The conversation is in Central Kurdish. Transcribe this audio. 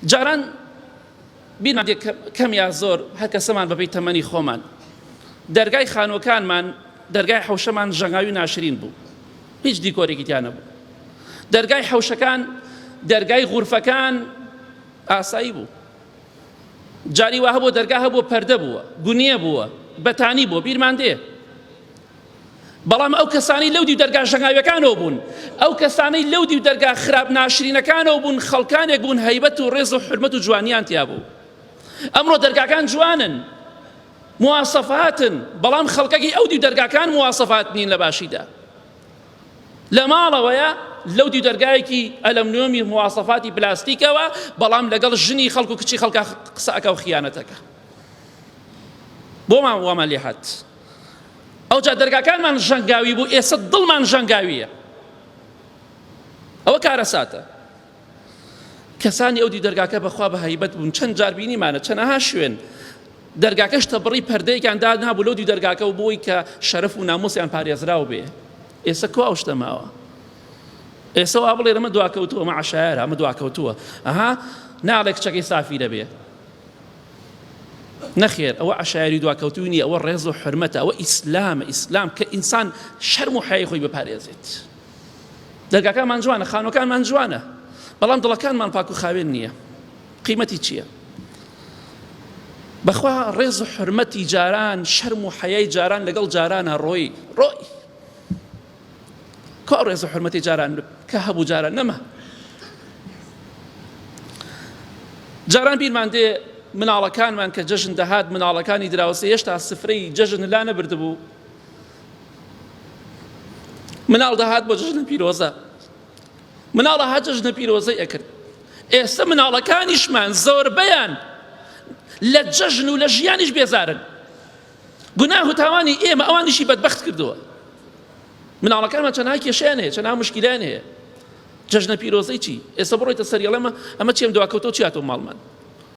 جاران بیرمان دێ کەم یا زۆر هەر کەسەمان بەپێی تەمەنی خۆمان دەرگای خانووەکانمان دەرگای حەوشەمان ژەنگاوی ناشرین بوو هیچ دیکۆرێکی تیا نەبوو دەرگای حەوشەکان دەرگای غورفەکان ئاسایی بوو جاری وا هەبوو دەرگا هەبوو پەردە بووە گونیە بووە بەتانی بووە بیرمان دێ بەڵام ئەو کەسانەی لەو دیو دەرگا ژەنگاویەکانەوە بوون، ئەو کەسانەی لەو دیو دەرگا خراپ ناشرینەکانەوە بوون، خەڵکانێک بوون هەیبەت و ڕێز و حورمەت و جوانیان تیا بوو. ئەمڕۆ دەرگاکان جوانن، مواسەفاتن، بەڵام خەڵکەکەی ئەو دیو دەرگاکان مواسەفات نین لە باشیدا. لە ماڵەوەیە لەو دیو دەرگایەکی ئەلەمنیۆمی مواسەفاتی پلاستیکەوە، بەڵام لەگەڵ ژنی خەڵک و کچی خەڵکا قسە ئەکا و خیانەتەکە. بۆمان وامان لێ هات. ئەوجا دەرگاکانمان ژەنگاوی بوو ئێستا دڵمان ژەنگاویە ئەوە کارەساتە کەسانی ئەو دی دەرگاکە بەخوا بە هەیبەت بوون چەند جار بینیمانە چەنەها شوێن دەرگاکەش تەبڕی پەردەیەکیان دانابوو لەو دی دەرگاکە و بۆی کە شەرەف و ناموسیان پارێزراو بێ ئێستا کۆ ئەو شتە ماوە ئێستا وا بڵێ ئەمە دواکەوتووە ئەمە عەشایەرە ئەمە دواکەوتووە ئەها ناڵێ کچەکەی سافی دەبێ نەخێر ئەوە عەشایەری دواکەوتووی نییە ئەوە ڕێز و حرمەتە ئەوە ئیسلامە ئیسلام کە ئینسان شەرم و حەیای خۆی بپارێزێت دەرگاکانمان جوانە خانوەکانمان جوانە بەڵام دڵەکانمان پاک و خاوێن نییە قیمەتی چییە؟ بەخوا ڕێز و حرمەتی جاران شەرم و حەیای جاران لەگەڵ جارانە ڕۆی ڕۆی کوا ڕێز و حرمەتی جاران کە هەبوو جاران نەما جاران بیرمان دێ مناڵەکانمان کە جەژن دەهات مناڵەکانی دراوسێ هێشتا سفرەی جەژن لا نەبردبوو مناڵ دەهات بۆ جەژنە پیرۆزە مناڵە هات جەژنە پیرۆزەی ئەکرد ئێستا مناڵەکانیشمان زۆربەیان لە جەژن و لە ژیانیش بێزارن گوناه و تاوانی ئێمە ئەوانیشی بەدبەخت کردووە مناڵەکانمان چەندها کێشیان هەیە چەندها مشکیلیان هەیە جەژنە پیرۆزەی چی ئێستا بڕۆیتە سەر یڵێمە ئەمە چیم دواکەوتەوە چیاتەوە ماڵمان.